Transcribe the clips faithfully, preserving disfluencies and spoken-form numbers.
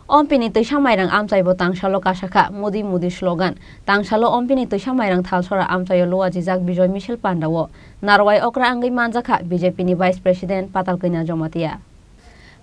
Ompini twisa mairang amchaibo tangsalo kasakha Modi Modi slogan. Tangsalo Ompini twisa mairang thalsora amchaio luajijak Bijoy Misil pandao narwai okra wngwi manjakha B J P ni Vice President Patal Kanya Jamatia.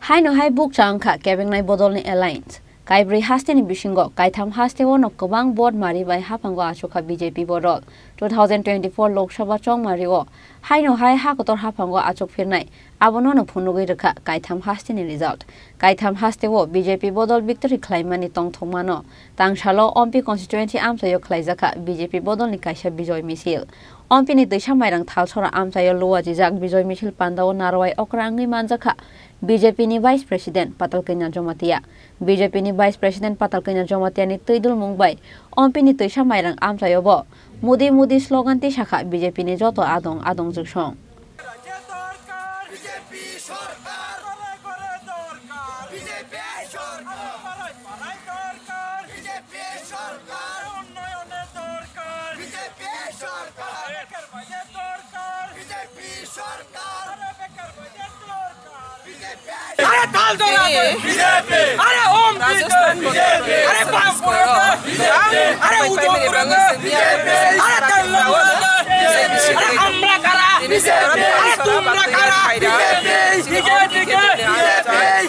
Haino hai bukcha wngkha kebengnai bodolni alliance. Kaibrwi hasteni bisingo kaitham hasteo no kwbang vote mari bai haphango achukha B J P bodol. Two thousand twenty-four Lok Sabha chongmario haino hai ha kotor haphango achuk phirnai. Abono no phunugwi rwkha kaitham hasteni result. Kaitham hasteo B J P bodol victory khlaimani tongthokmano. Tangsalo Ompi constituency amchaio khlaijakha B J P bodolni kaisa Bijoy Misil. Ompini twisa mairang thalsora amchaio luajijak Bijoy Misil pandao narwai okra wngwi manjakha B J P ni Vice President Patal Kanya Jamatia. B J P ni Vice President Patal Kanya Jamatia ni twi dulmung bai Ompini twisa mairang amchaio bo Modi Modi slogan tisakha B J P ni joto adong adong jwksong. রাজ্যে দরকার বিজেপি সরকার, ঘরে ঘরে দরকার বিজেপি সরকার, পাড়ায় পাড়ায় দরকার বিজেপি সরকার, উন্নয়নে দরকার বিজেপি সরকার, বেকার বাইরে দরকার বিজেপি সরকার, আরে বেকার বাইরে দরকার বিজেপি। আরে তাল ধরা দে বিজেপি, আরে ওম রাজস্থান বিজেপি, আরে বাম পুরো বিজেপি, আরে উদয় পুরো বিজেপি, আরে তেল পুরো বিজেপি, আরে আমরা কারা বিজেপি, আরে তোমরা কারা বিজেপি, বিজেপি,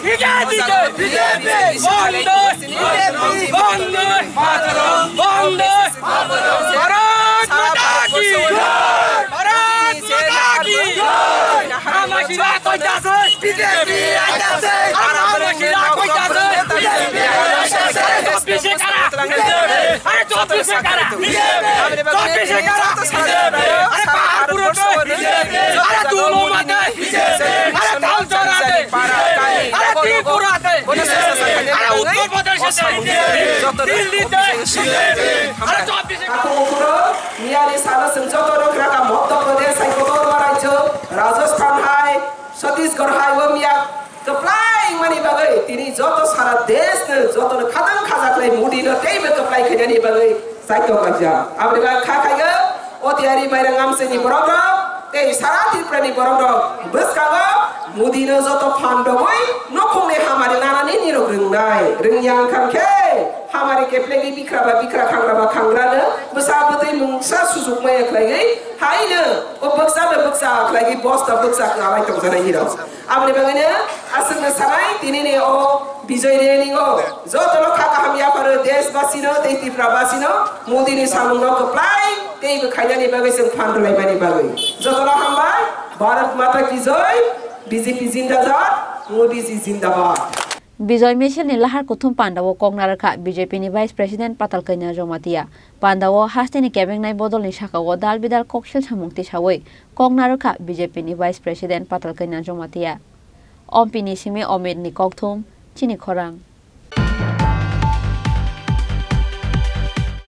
বিজেপি, বিজেপি, বন্ধ, বন্ধ, বন্ধ। ভারত মাতা কি জয়! ভারত মাতা কি জয়! আমার শিরা কইতাছে বিজেপি আইতাছে! আমার শিরা কইতাছে বিজেপি আইতাছে! চব্বিশে কারা? আরে চব্বিশে কারা? চব্বিশে কারা? আরে পাহাড়পুরে তো! আরে দুলুমাতে! আরে তালচরাতে! আরে ত্রিপুরাতে! আরে উত্তর প্রদেশে! দিল্লিতে! আরে চব্বিশে Ako ukhoro miyani salo chwng joto no khna kha Madhya Pradesh hai kotorma rajyo, Rajasthan hai, Chhattisgarh hai o miya kwplai wngmani bagwi tini joto sara desh no joto no khatang khaja khlai Modi no teibo kwplai khainani bagwi saito kaijak. Aboni bagwi kha khaio o tiyari mairang amchini borok rok tei sara Tripura ni borok rok bwskango Modi no joto phan rogwi nokhungni hamari nanani nirok rwngnai rwngya wngkha khe. Hamari keplegi bikra ba bikra khangra ba khangra no bwsa bwtwi mungsa sujuk maya khlaiwi haino o bwksa no bwksa khlaiwi bosta bwksa kwlai tongjanai hirok. Aboni bagwino aswkno sanai tinini o Bijoy Rally o jotono kha kaham yapharo deshbasi no tei Tripura basi no Modi ni samung no kwplai tei bwkhainani bagwi chwng phan rwlaimani bagwi jotono hambai. Bharat Mata ki Jai, B J P Zindabad, Modi ji Zindabad. Bijoy Misil ni lahar kuthum pandao kokna rwkha B J P ni Vice President Patal Kanya Jamatia. Pandao hasteni kebengnai bodolni sakao dal bidal koksil samung tisawi kokna rwkha B J P ni Vice President Patal Kanya Jamatia. Ompini simi Omit ni kokthum, chini khorang.